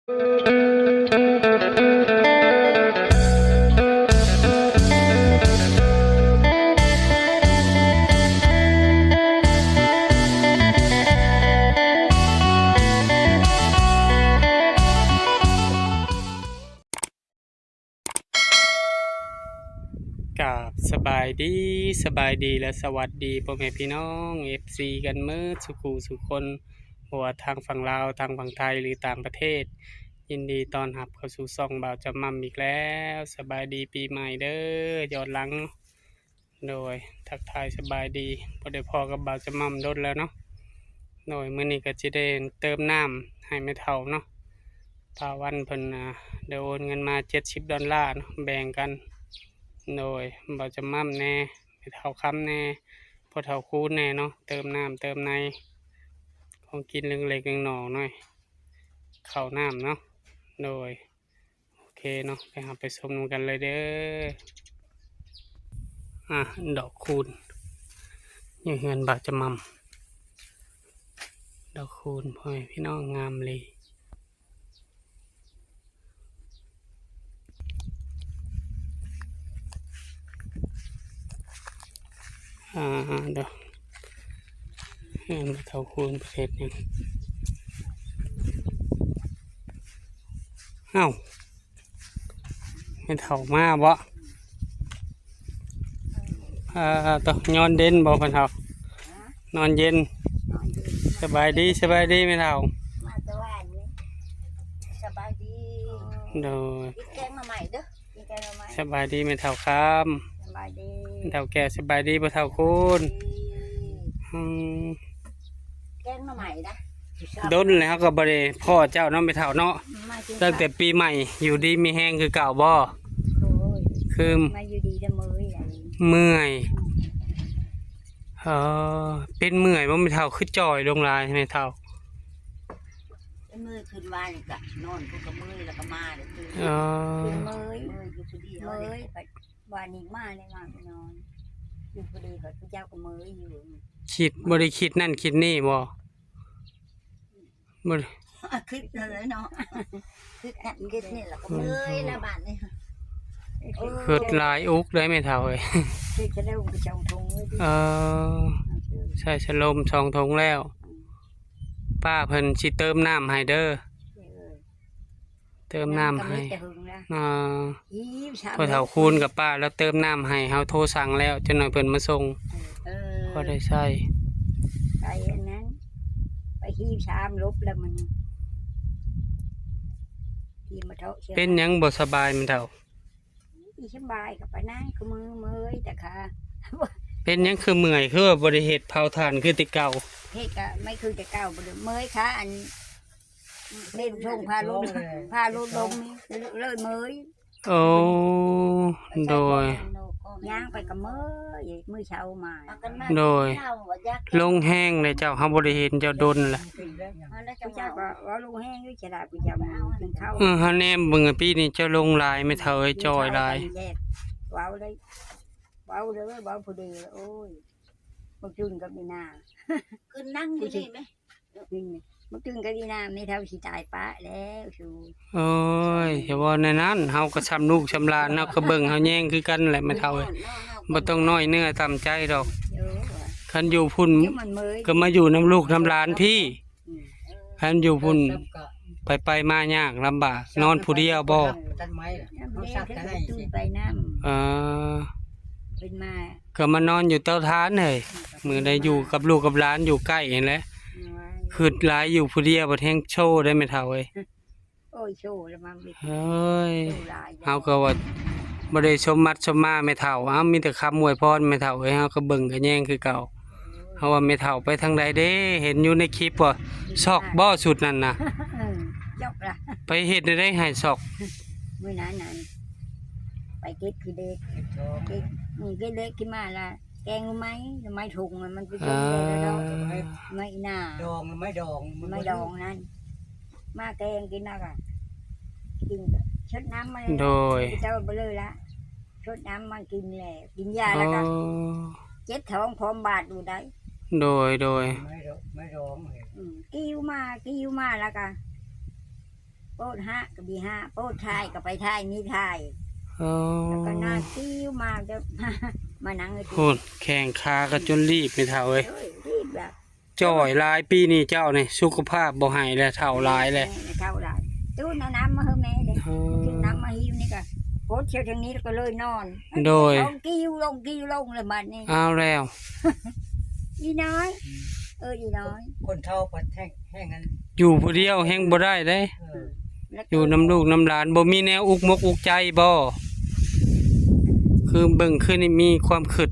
ກາບສະບາຍດີ, ສະບາຍດີ ແລະ ສະຫວັດດີພໍ່ແມ່ພີ່ນ້ອງ ເອັຟຊີ ກັນໝົດສູ່ຄູ່ສູ່ຄົນ, ບໍ່ວ່າທາງຝັ່ງລາວ, ທາງຝັ່ງໄທ ຫຼື ຕ່າງປະເທດ. ຍິນດີຕ້ອນຮັບເຂົ້າສູ່ຊ່ອງບ່າວຈຳໝ່ຳອີກແລ້ວ. ສະບາຍດີປີໃໝ່ເດີ ຍ້ອນຫຼັງ. ໂດຍ ທັກທາຍສະບາຍດີ, ບໍ່ໄດ້ພໍ້ກັບບ່າວຈຳໝ່ຳດົນແລ້ວເນາະ. ໂດຍ ມື້ນີ້ກໍຊິໄດ້ເຕີມນ້ຳໃຫ້ແມ່ເຖົ້າເນາະ. ປ້າວັນເພິ່ນ ອ່າ ໄດ້ໂອນເງິນມາເຈັດສິບດອນລາເນາະ ແບ່ງກັນ. ໂດຍ ບ່າວຈຳໝ່ຳແດ່ ແມ່ເຖົ້າຄຳແດ່ ພໍ່ເຖົ້າຄູນແດ່ເນາະ, ເຕີມນ້ຳເຕີມໃນ ຂອງກິນເລັກໆນ້ອຍໆ ເຂົ້ານ້ຳເນາະ. ໂດຍ ໂອເຄເນາະ, ໄປຮັບໄປຊົມນຳກັນເລີຍເດີ. ອ່າ ດອກຄູນຢູ່ເຮືອນບ່າວຈຳໝ່ຳ, ດອກຄູນ ພໍ່ແມ່ພີ່ນ້ອງ ງາມເລີຍ. ອ່າ ດອກ ເຮືອນແມ່ເຖົ້າຄູນ ເຮັດຫຍັງ? ເອົ້າ ແມ່ເຖົ້າມາບໍ່? ອ່າ ໂຕ ນອນເຢັນບໍ່ແມ່ເຖົ້າ? ນອນເຢັນ. ສະບາຍດີ, ສະບາຍດີແມ່ເຖົ້າ. ມາແຕ່ວານນີ້. ສະບາຍດີ. ໂດຍ. ກິນແກງໜໍ່ໄມ້ເດີ, ກິນແກງໜໍ່ໄມ້. ສະບາຍດີແມ່ເຖົ້າຄຳ. ສະບາຍດີ. ແມ່ເຖົ້າແກ້ວ. ສະບາຍດີພໍ່ເຖົ້າຄູນ. ອືມ. ແກງໜໍ່ໄມ້ນະ. ດົນແລ້ວເຮົາກໍບໍ່ໄດ້ພໍ້ເຈົ້າເນາະ ແມ່ເຖົ້າເນາະ. ມາກິນ ຕັ້ງແຕ່ປີໃໝ່ ຢູ່ດີມີແຮງຄືເກົ່າບໍ່? ໂອ້ຍ ຄືມາຢູ່ດີແລ້ວເມື່ອຍ. ເມື່ອຍ. ເອີ ເປັນເມື່ອຍບໍ່ແມ່ເຖົ້າ? ຄືຈ່ອຍລົງຫຼາຍແມ່ເຖົ້າ. ເປັນເມື່ອຍ ຄືວານນີ້ກະນອນ ເພິ່ນກໍເມື່ອຍ ແລ້ວກໍມາເດ້. ເອີ ເປັນເມື່ອຍ ເມື່ອຍຢູ່ຜູ້ດຽວ ເມື່ອຍ. ວານນີ້ມາແລ້ວ ມາໄປນອນຢູ່ພໍດີ ກໍເຈົ້າກໍເມີຢູ່. ຄິດ ບໍ່ໄດ້ຄິດນັ້ນຄິດນີ້ບໍ່? ບໍ່ໄດ້ ຄິດນັ້ນແຫຼະເນາະ ຄິດນັ້ນຄິດນີ້ ແລ້ວກໍເມີຍແລ້ວບາດນີ້. ເອີ ຄິດຫຼາຍອຸກໄດ໋ແມ່ເຖົ້າເອີຍ. ເອີ ໃສ່ສະລົມສອງຖົງແລ້ວ. ປ້າເພິ່ນຊິເຕີມນ້ຳໃຫ້ເດີ. ເຕີມນ້ຳໃຫ້. ອ່າ ພໍ່ເຖົ້າຄູນກັບປ້າລາວເຕີມນ້ຳໃຫ້ ເຮົາໂທສັ່ງແລ້ວ ຈັກໜ້ອຍເພິ່ນມາສົ່ງ. ເອີ ພໍໄດ້ໃຊ້. ໄປອັນນັ້ນ ໄປຮີບຊາມລົບແລ້ວມື້ນີ້. ທີ່ມາເທາະ ເປັນຫຍັງບໍ່ສະບາຍແມ່ເຖົ້າ? ອີ ສະບາຍກໍປານນັ້ນ ຄືມືເມື່ອຍແຕ່ຂາ. ເປັນຫຍັງຄືເມື່ອຍ? ຄືວ່າບໍ່ໄດ້ເຮັດເຜົາຖ່ານຄືແຕ່ເກົ່າ? ເຮັດກໍໄມ່ຄືແຕ່ເກົ່າ ບໍ່ໄດ້ເມື່ອຍຂາ ອັນ ເປັນຊ່ວງພາລົດ ພາລົດລົງນີ້ ເລີຍເມື່ອຍ. ໂອ້ ໂດຍ. ຍ່າງໄປກໍເມື່ອຍ ມື້ເຊົ້າມາ. ໂດຍ. ລົງແຮງເດ້ເຈົ້າ ເຮົາບໍ່ໄດ້ເຫັນເຈົ້າດົນລະ. ຜູ້ເຈົ້າກໍເວົ້າລົງແຮງຢູ່ ຈະໄດ້ຜູ້ເຈົ້າມາກິນເຂົ້າ. ເອີ ເຮົາແນມເບິ່ງ ປີນີ້ເຈົ້າລົງຫຼາຍແມ່ເຖົ້າເອີຍ ຈ່ອຍຫຼາຍ. ເວົ້າໄດ້ ເວົ້າເດີ ເວົ້າຜູ້ດຽວ. ໂອ້ຍ ບັກຈຸນກັບອີ່ໜ້າ ຂຶ້ນນັ່ງຢູ່ນີ້ແມ. ບັກຈຸນກັບອີ່ໜ້າ ແມ່ເຖົ້າຊິຕາຍປະແລ້ວຊູ. ໂອ້ຍ ຢ່າເວົ້າແນວນັ້ນ ເຮົາກໍຊ່ຳລູກຊ່ຳຫຼານ ເຮົາກໍເບິ່ງເຮົາແຍງຄືກັນແຫຼະແມ່ເຖົ້າເອີຍ. ບໍ່ຕ້ອງນ້ອຍເນື້ອຕ່ຳໃຈດອກ. ຄັນຢູ່ພຸ້ນກໍມາຢູ່ນຳລູກນຳຫຼານພີ້. ຄັນຢູ່ພຸ້ນໄປໆມາຍາກລຳບາກ ນອນຜູ້ດຽວບໍ່? ເອີ ເພິ່ນມາ ກໍມານອນຢູ່ເຕົາຖ່ານເຮີ້ຍ. ມື້ໃດຢູ່ກັບລູກກັບຫຼານຢູ່ໃກ້ຫັ້ນແຫຼະ. ຄຶດຫຼາຍ ຢູ່ຜູ້ດຽວບັດແຮງໂຊໄດ໋ແມ່ເຖົ້າເອີຍ. ໂອ້ຍ ໂຊລະມັນ. ເອີຍ ເຮົາກໍວ່າບໍ່ໄດ້ສົມໝັດສົມມາແມ່ເຖົ້າ. ເອົ້າ ມີແຕ່ຄຳອວຍພອນແມ່ເຖົ້າເອີຍ. ເຮົາກໍເບິ່ງກໍແຍງຄືເກົ່າ. ເຮົາວ່າແມ່ເຖົ້າໄປທາງໃດເດ້? ເຫັນຢູ່ໃນຄລິບວ່າ ຊອກບໍ່ຊຸດນັ້ນນະ? ເອີ ຊອກລະ. ໄປເຮັດແນວໃດໃຫ້ຊອກ? ມື້ນັ້ນນັ້ນ ໄປເກັບຂີ້ເຫຼັກ ເກັບ ເກັບຂີ້ເຫຼັກຂຶ້ນມາລະ ແກງໜໍ່ໄມ້ ໜໍ່ໄມ້ຖົງ ມັນໄປ ເອີ ໄມ້ໜ້າ ດອງ ໄມ້ດອງ ໄມ້ດອງນັ້ນ ມາແກງກິນແລ້ວກໍກິນ ຊົດນ້ຳມາ. ໂດຍ. ເຈົ້າບໍ່ເລີຍລະ ຊົດນ້ຳມາກິນແລ້ວ ກິນຢາແລ້ວກໍ ອໍ ເຈັບທ້ອງພ້ອມບາດຢູ່ໄດ໋. ໂດຍ ໂດຍ. ໄມ້ດອງ ໄມ້ດອງ ອືມ ກິວມາ ກິວມາແລ້ວກໍ ໂພດຮະກໍມີຮະ ໂພດຖ່າຍກໍໄປຖ່າຍ ມີຖ່າຍ. ອໍ ແລ້ວກໍໜ້າຕິວມາ ຈະ ມານັ່ງຢູ່ ໂພດແຂ້ງຂາກໍຈົນລີບ ແມ່ເຖົ້າເອີຍ. ໂອ້ຍ ລີບແລ້ວ ຈ່ອຍຫຼາຍ ປີນີ້ເຈົ້ານີ້ສຸຂະພາບບໍ່ໃຫ້ແລ້ວ ເຖົ້າຫຼາຍແລ້ວ ແມ່ເຖົ້າຫຼາຍ. ຕູ້ເອົານ້ຳມາໃຫ້ແມ່ເດ້ ອໍ ຖືນ້ຳມາຫິ້ວນີ້ກໍກົດເຂົ້າທາງນີ້ ແລ້ວກໍເລີຍນອນ. ໂດຍ ລົງກິວ ລົງກິວ ລົງແລ້ວບັດນີ້. ເອົາແລ້ວ ອີນ້ອຍ ເອີ ອີນ້ອຍ ຄົນເຖົ້າພັດແຮງ ແຮງອັນ ຢູ່ຜູ້ດຽວແຮງບໍ່ໄດ້ເດ້. ເອີ ຢູ່ນຳລູກນຳຫຼານ ບໍ່ມີແນວອຸກມົກອຸກໃຈບໍ່? ຄືເບິ່ງຄືນີ້ມີຄວາມຄຶດ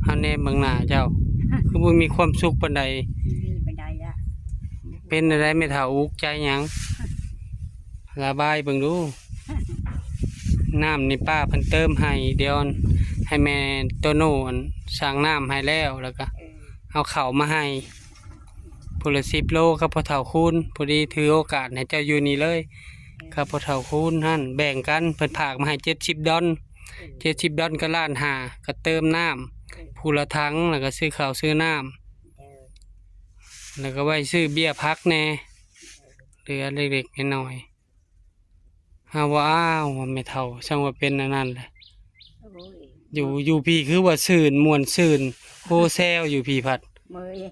ເຮົາແນມເບິ່ງໜ້າເຈົ້າ ຄືບໍ່ມີຄວາມສຸກປານໃດ? ມີປານໃດລະ? ເປັນແນວໃດແມ່ເຖົ້າ ອຸກໃຈຫຍັງ? ລະບາຍເບິ່ງດູ. ນ້ຳນີ້ປ້າເພິ່ນເຕີມໃຫ້ ດຽວໃຫ້ແມ່ໂຕໂນ້ອັນ ສ້າງນ້ຳໃຫ້ແລ້ວ ແລ້ວກໍ ເອີ ເອົາເຂົ້າມາໃຫ້ ຜູ້ລະສິບໂລກັບພໍ່ເຖົ້າຄູນ. ພໍດີຖືໂອກາດໃຫ້ເຈົ້າຢູ່ນີ້ເລີຍ ກັບພໍ່ເຖົ້າຄູນຫັ້ນ ແບ່ງກັນ. ເພິ່ນຝາກມາໃຫ້ເຈັດສິບດອນ ເຈັດສິບດອນກໍລ້ານຫ້າ ກໍເຕີມນ້ຳຜູ້ລະຖັງ ແລ້ວກໍຊື້ເຂົ້າຊື້ນ້ຳ ແລ້ວກໍໄວ້ຊື້ເບຍຜັກແດ່ ເຫຼືອເລັກໆນ້ອຍໆ. ເຮົາວ່າ ອ້າວ ແມ່ເຖົ້າ ຊ່າງວ່າເປັນອັນນັ້ນແຫຼະ. ໂອ້ຍ ຢູ່ ຢູ່ພີ້ຄືວ່າຊື່ນ ມ່ວນຊື່ນ ໂຮແຊວ ຢູ່ພີ້ພັດ ເມີຍ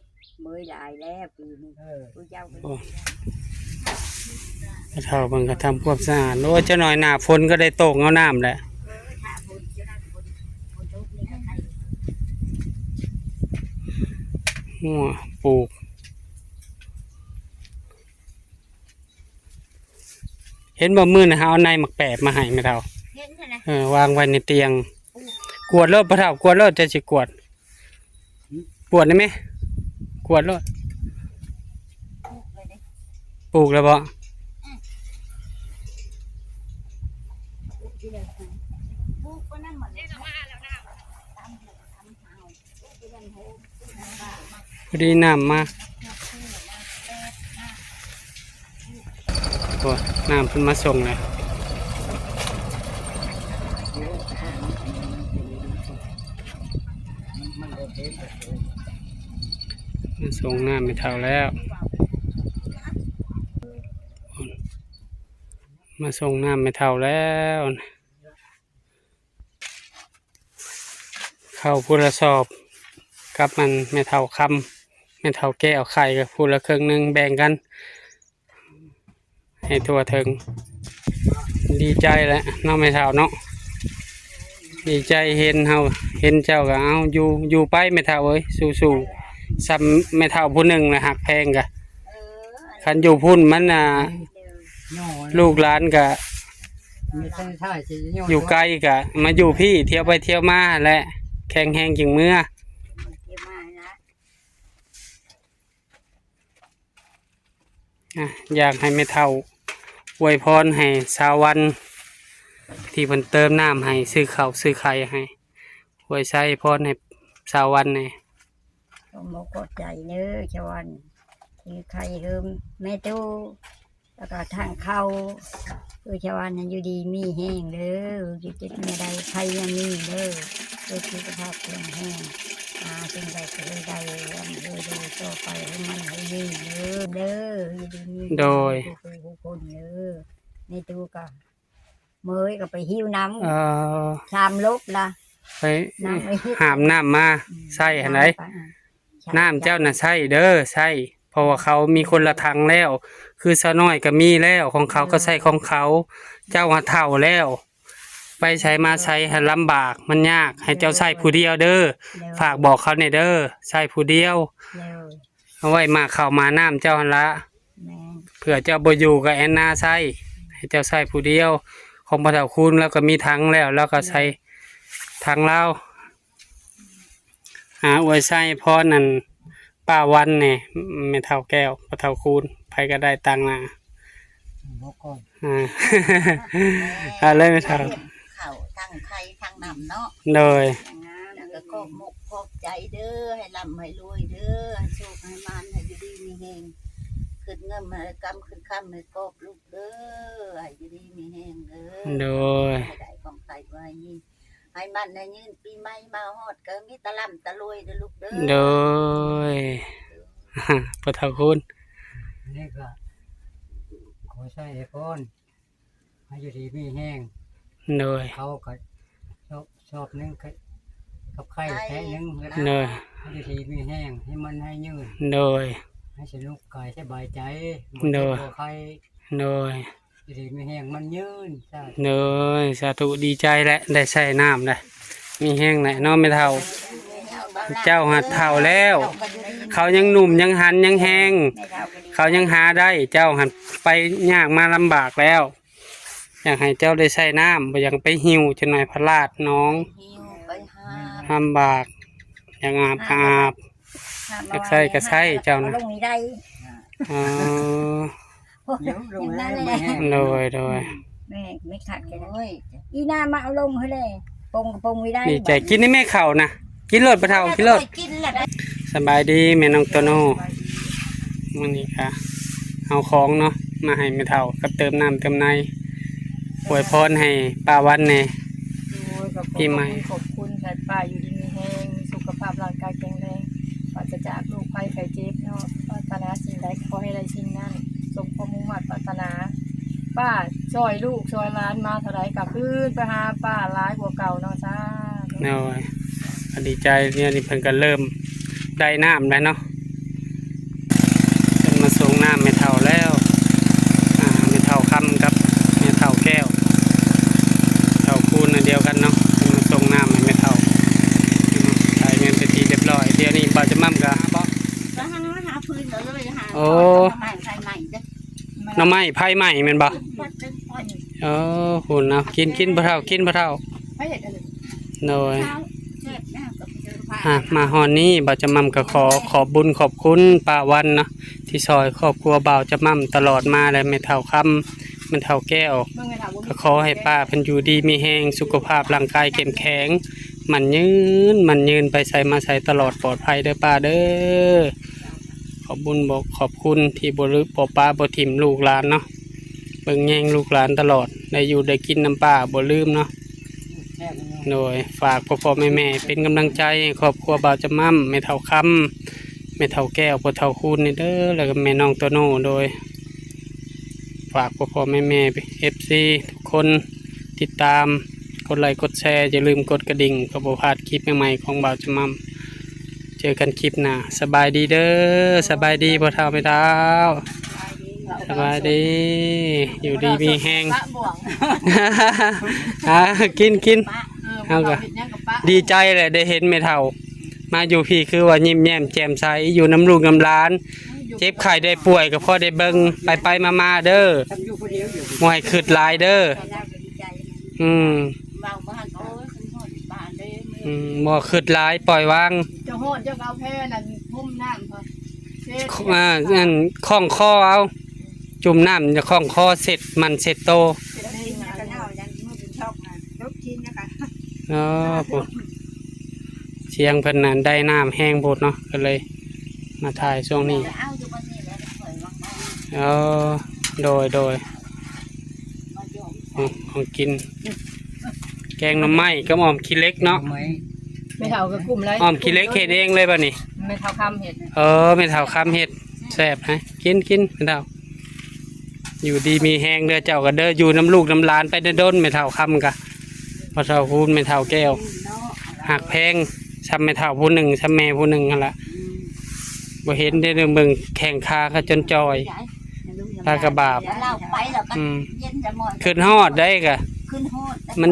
ເມີຍຫຼາຍແລ້ວປີນີ້. ເອີ ຜູ້ເຈົ້າກໍ ໂອ້ ແມ່ເຖົ້າເພິ່ນກໍທຳຄວາມສະອາດ. ໂອ້ຍ ຈັກໜ້ອຍໜ້າຝົນກໍໄດ້ໂຕ່ງເອົານ້ຳແຫຼະ. ເອີ ຖ້າຝົນ ເຈົ້ານັ້ນ ຝົນ ຝົນຕົກນີ້ກໍໄດ້ ຫົວ ປູກ ເຫັນບໍ່ ມື້ນັ້ນເຮົາເອົາໃນໝາກແປບມາໃຫ້ແມ່ເຖົ້າ. ເຫັນຫັ້ນນະ ເອີ ວາງໄວ້ໃນຕຽງ. ກວດໂລດພໍ່ເຖົ້າ ກວດໂລດ ເຈົ້າຊິກວດ ກວດໄດ້ໄໝ? ກວດໂລດ. ປູກແລ້ວເດ້ ປູກແລ້ວບໍ່? ອືມ ປູກຢູ່ແລ້ວ ປູກກໍນັ້ນໝົດແລ້ວ. ພໍດີນ້ຳມາ ໂອ້ຍ ນ້ຳເພິ່ນມາສົ່ງແລ້ວ. ມາສົ່ງນ້ຳແມ່ເຖົ້າແລ້ວ ມາສົ່ງນ້ຳແມ່ເຖົ້າແລ້ວ. ເຂົ້າຜູ້ລະສອບ ກັບອັນແມ່ເຖົ້າຄຳ ແມ່ເຖົ້າແກ້ວ ໄຂ່ກໍຜູ້ລະເຄິ່ງໜຶ່ງ ແບ່ງກັນໃຫ້ທົ່ວເຖິງ. ດີໃຈແຫຼະເນາະແມ່ເຖົ້າເນາະ ດີໃຈເຫັນເຮົາ ເຫັນເຈົ້າກໍເອົາ ຢູ່ ຢູ່ໄປແມ່ເຖົ້າເອີຍ ສູ້ໆ. ສ່ຳແມ່ເຖົ້າຜູ້ໜຶ່ງລະ ຮັກແພງກະ ຄັນຢູ່ພຸ້ນມັນ ອ່າ ລູກຫຼານກະ ຢູ່ໄກກະມາຢູ່ພີ້ ທ່ຽວໄປທ່ຽວມາແຫຼະ ແຂງແຮງຈຶ່ງເມືອ. ອ່ະ ຢາກໃຫ້ແມ່ເຖົ້າອວຍພອນໃຫ້ສາວວັນ ທີ່ເພິ່ນເຕີມນ້ຳໃຫ້ ຊື້ເຂົ້າຊື້ໄຂ່ໃຫ້ ອວຍໄຊພອນໃຫ້ສາວວັນແດ່. ຂໍຂອບໃຈເດີສາວວັນ ທີ່ໄຂ່ເຮີມແມ່ຕູ້ ແລ້ວກໍທາງເຂົ້າ ຄືສາວວັນໃຫ້ຢູ່ດີມີແຮງເດີ ຢູ່ເຈັບແນວໃດໄຂ່ຍັງມີເດີ ເພື່ອສຸຂະພາບແຂງແຮງ ຫາສິ່ງໃດກໍໃຫ້ໄດ້ ຮ່ຳລວຍໆຕໍ່ໄປ ໃຫ້ໝັ້ນໃຫ້ຍືນເດີ ເດີ ຢູ່ດີມີແຮງ ໂດຍ ທຸກໆຄົນເດີ. ແມ່ຕູ້ກໍ ເມີຍກໍໄປຫິ້ວນ້ຳ ເອີ ສາມລົບລະ ໄປຫາບນ້ຳມາ ອືມ ໃຊ້ຫັ້ນໃດ ນ້ຳເຈົ້ານະໃຊ້ເດີ ໃຊ້ ເພາະວ່າເຂົາມີຄົນລະຖັງແລ້ວ ຄືສາວນ້ອຍກໍມີແລ້ວ ຂອງເຂົາກໍໃຊ້ຂອງເຂົາ ເຈົ້າຫາເຖົ້າແລ້ວ ໄປໃສມາໃສຫັ້ນລຳບາກ ມັນຍາກ ໃຫ້ເຈົ້າໃຊ້ຜູ້ດຽວເດີ ໂດຍ ຝາກບອກເຂົາແດ່ເດີ ໃຊ້ຜູ້ດຽວ ໂດຍ ເອົາໄວ້ໝາກເຂົ້າໝາກນ້ຳເຈົ້າຫັ້ນລະ ແມ່ນ ເພື່ອເຈົ້າບໍ່ຢູ່ກໍແອນນາໃຊ້ ໃຫ້ເຈົ້າໃຊ້ຜູ້ດຽວ ຂອງພໍ່ເຖົ້າຄູນລາວກໍມີຖັງແລ້ວ ລາວກໍໃສ່ຖັງລາວ. ອາ ອວຍໄຊພອນອັນປ້າວັນແດ່ ແມ່ເຖົ້າແກ້ວ ພໍ່ເຖົ້າຄູນ ໃຜກໍໄດ້ຕາງໜ້າ ບອກກ່ອນ ອາ ເອົາເລີຍແມ່ເຖົ້າ ເຂົ້າທັງໄຂ່ທັງນ້ຳເນາະ ໂດຍ ແລ້ວກໍຂອບມຸກຂອບໃຈເດີ ໃຫ້ລ່ຳໃຫ້ລວຍເດີ ໃຫ້ໂຊກໃຫ້ໝານ ໃຫ້ຢູ່ດີມີແຮງ ຂຶ້ນເງິນໃຫ້ກຳ ຂຶ້ນຄຳໃຫ້ກອບລູກເດີ ໃຫ້ຢູ່ດີມີແຮງເດີ ໂດຍ ໃຫ້ໄດ້ຂອງໃຜບໍ່ໃຫ້ມີ ໃຫ້ໝັ້ນໃຫ້ຍືນ ປີໃໝ່ມາຮອດກໍມີແຕ່ລ່ຳແຕ່ລວຍເດີລູກເດີ ໂດຍ ພໍ່ເຖົ້າຄູນ ນີ້ກໍຂໍ ໃສ່ໃຫ້ພອນ ໃຫ້ຢູ່ດີມີແຮງ ໂດຍ ເຂົາກໍຊອບ ຊອບໜຶ່ງ ກັບໄຂ່ແພະໜຶ່ງ ໂດຍ ໃຫ້ຢູ່ດີມີແຮງ ໃຫ້ມັນໃຫ້ຍືນ ໂດຍ ໃຫ້ສະໜຸກກາຍສະບາຍໃຈ ໂດຍ ບໍ່ເຈັບບໍ່ໄຂ້ ໂດຍ ຢູ່ດີມີແຮງມັນຍືນ ສາທຸ ໂດຍ ສາທຸ ດີໃຈແຫຼະ ໄດ້ໃຊ້ນ້ຳແຫຼະ ມີແຮງແຫຼະເນາະແມ່ເຖົ້າ ເຈົ້າຫາເຖົ້າແລ້ວ ເຂົາຍັງໜຸ່ມ ຍັງຫັນ ຍັງແຮງ ເຂົາຍັງຫາໄດ້ ເຈົ້າຫັ້ນໄປຍາກມາລຳບາກແລ້ວ ຢາກໃຫ້ເຈົ້າໄດ້ໃຊ້ນ້ຳ ບໍ່ຢາກໄປຫິ້ວ ຈັກໜ້ອຍພະລາດໜອງ ຫິ້ວໄປຫາບ ລຳບາກ ຢາກອາບກໍອາບ ຢາກໃຊ້ກໍໃຊ້ເຈົ້ານະ ເອົາລົງນີ້ໄດ້ ອໍ ໂອ້ຍ ໂດຍ ໂດຍ ແມ່ ແມ່ຄັກແທ້ ໂອ້ຍ ອີ່ໜ້າມາເອົາລົງຫັ້ນແຫຼະ ປົງກໍປົງບໍ່ໄດ້ ດີໃຈ ກິນນີ້ແມ່ເຂົ້ານະ ກິນໂລດພໍ່ເຖົ້າ ກິນໂລດ ກິນແລ້ວໄດ້ ສະບາຍດີແມ່ນ້ອງໂຕໂນ ມື້ນີ້ກະເອົາຂອງເນາະ ມາໃຫ້ແມ່ເຖົ້າກັບເຕີມນ້ຳເຕີມໃນ ອວຍພອນໃຫ້ປ້າວັນແດ່ ໂດຍ ກໍຂໍຂອບຄຸນ ຂອບຄຸນ ຂອບຄຸນ ໃຫ້ປ້າຢູ່ດີມີແຮງ ມີສຸຂະພາບຮ່າງກາຍແຂງແຮງ ປາສະຈາກໂລກໄພໄຂ້ເຈັບເນາະ ປາດຖະໜາສິ່ງໃດຂໍໃຫ້ໄດ້ສິ່ງນັ້ນ ສົມຄວາມມຸ່ງມາດປາດຖະໜາ ປ້າຊ່ອຍລູກຊ່ອຍຫຼານມາເທົ່າໃດກໍຄືນໄປຫາປ້າຫຼາຍກວ່າເກົ່າເນາະ ສາທຸ ໂດຍ ກໍດີໃຈ ດຽວນີ້ເພິ່ນກໍເລີ່ມໄດ້ນ້ຳແລ້ວເນາະ ເພິ່ນມາສົ່ງນ້ຳແມ່ເຖົ້າແລ້ວ ອ່າ ແມ່ເຖົ້າຄຳກັບແມ່ເຖົ້າແກ້ວ ເຖົ້າຄູນອັນດຽວກັນເນາະ ເພິ່ນມາສົ່ງນ້ຳໃຫ້ແມ່ເຖົ້າ ຈ່າຍເງິນເປັນທີ່ຮຽບຮ້ອຍ ດຽວນີ້ບ່າວຈະໝ່ຳກໍ ກໍຫາ ຫາຟືນເລີຍ ຫາ ໂອ້ ໜໍ່ໄມ້ໄຟໄໝ້ເດີ ໜໍ່ໄມ້ໄຟໄໝ້ແມ່ນບໍ່? ເອີ ພຸ້ນເນາະ ກິນ ກິນພໍ່ເຖົ້າ ກິນພໍ່ເຖົ້າ ໃຜເຮັດອັນນີ້ ໂດຍ ແຊບນະ ກໍເຈີ ອ່າ ມາຮອດນີ້ບ່າວຈະໝ່ຳກໍຂໍຂອບບຸນຂອບຄຸນປ້າວັນເນາະ ທີ່ຊ່ອຍຄອບຄົວບ່າວຈະໝ່ຳຕະຫຼອດມາ ແລະ ແມ່ເຖົ້າຄຳ ແມ່ເຖົ້າແກ້ວ ກໍຂໍໃຫ້ປ້າເພິ່ນຢູ່ດີມີແຮງ ສຸຂະພາບຮ່າງກາຍເຂັ້ມແຂງ ໝັ້ນຍືນ ໝັ້ນຍືນ ໄປໃສມາໃສຕະຫຼອດປອດໄພເດີປ້າເດີ ຂອບບຸນ ຂອບຄຸນທີ່ບໍ່ລືມ ບໍ່ປະບໍ່ຖິ້ມລູກຫຼານເນາະ ເບິ່ງແຍງລູກຫຼານຕະຫຼອດ ໄດ້ຢູ່ໄດ້ກິນນຳປ້າບໍ່ລືມເນາະ ໂດຍ ຝາກພໍ່ໆແມ່ໆເປັນກຳລັງໃຈໃຫ້ຄອບຄົວບ່າວຈະໝ່ຳ ແມ່ເຖົ້າຄຳ ແມ່ເຖົ້າແກ້ວ ພໍ່ເຖົ້າຄູນນີ້ເດີ ແລ້ວກໍແມ່ນ້ອງໂຕໂນ ໂດຍ ຝາກພໍ່ໆແມ່ໆ ເອັຟຊີ ທຸກຄົນ ຕິດຕາມ ກົດໄລກົດແຊ ຢ່າລືມກົດກະດິ່ງ ເພື່ອບໍ່ພາດຄລິບໃໝ່ໆຂອງບ່າວຈະໝ່ຳ ເຈີກັນຄລິບໜ້າ ສະບາຍດີເດີ ສະບາຍດີພໍ່ເຖົ້າແມ່ເຖົ້າ ສະບາຍດີ ຢູ່ດີມີແຮງ ອ່າ ກິນ ກິນ ເຮົາກໍດີໃຈແຫຼະ ໄດ້ເຫັນແມ່ເຖົ້າ ມາຢູ່ພີ້ຄືວ່າຍິ້ມແຍ້ມແຈ່ມໃສ ຢູ່ນຳລູກນຳຫຼານ ເຈັບໄຂ້ໄດ້ປ່ວຍກໍພໍໄດ້ເບິ່ງ ໄປໆມາໆເດີ ບໍ່ໃຫ້ຄຶດຫຼາຍເດີ ອືມ ເວົ້າບໍ່ທັນ ໂອ້ຍ ຄຶດຮອດບ້ານເດ້ ອືມ ບໍ່ຄຶດຫຼາຍ ປ່ອຍວາງ ເຈົ້າຮອດ ເຈົ້າກໍເອົາແພນັ້ນຫົ່ມນ້ຳ ອ່າ ອັນ ຂ້ອງຄໍເອົາ ຈຸ່ມນ້ຳ ຂ້ອງຄໍ ເຊັດໝັ້ນເຊັດໂຕ ເຊັດໜຶ່ງ ອໍ ພຸ້ນ ສຽງເພິ່ນນັ້ນໄດ້ນ້ຳແຮງໂພດເນາະ ກໍເລີຍມາຖ່າຍຊ່ວງນີ້ ເອີ ໂດຍ ໂດຍ ຂອງ ຂອງກິນ ແກງໜໍ່ໄມ້ກັບອ້ອມຂີ້ເຫຼັກເນາະ ແມ່ເຖົ້າກໍກຸ້ມຫຼາຍ ອ້ອມຂີ້ເຫຼັກເຮັດເອງເລີຍບັດນີ້ ແມ່ເຖົ້າຄຳເຮັດ ເອີ ແມ່ເຖົ້າຄຳເຮັດ ແຊບ ກິນ ກິນ ແມ່ເຖົ້າ ຢູ່ດີມີແຮງເດີເຈົ້າກໍເດີ ຢູ່ນຳລູກນຳຫຼານໄປດົນໆ ແມ່ເຖົ້າຄຳກະ ພໍ່ເຖົ້າຄູນ ແມ່ເຖົ້າແກ້ວ ຮັກແພງ ຊ່ຳແມ່ເຖົ້າຜູ້ໜຶ່ງ ຊ່ຳແມ່ຜູ້ໜຶ່ງຫັ້ນລະ ບໍ່ເຫັນເດ້ ເບິ່ງແຂ້ງຂາເຂົາຈົນຈ່ອຍ ພາກະບາບ ອືມ ຄຶດຮອດໄດ໋ກະ ມັນ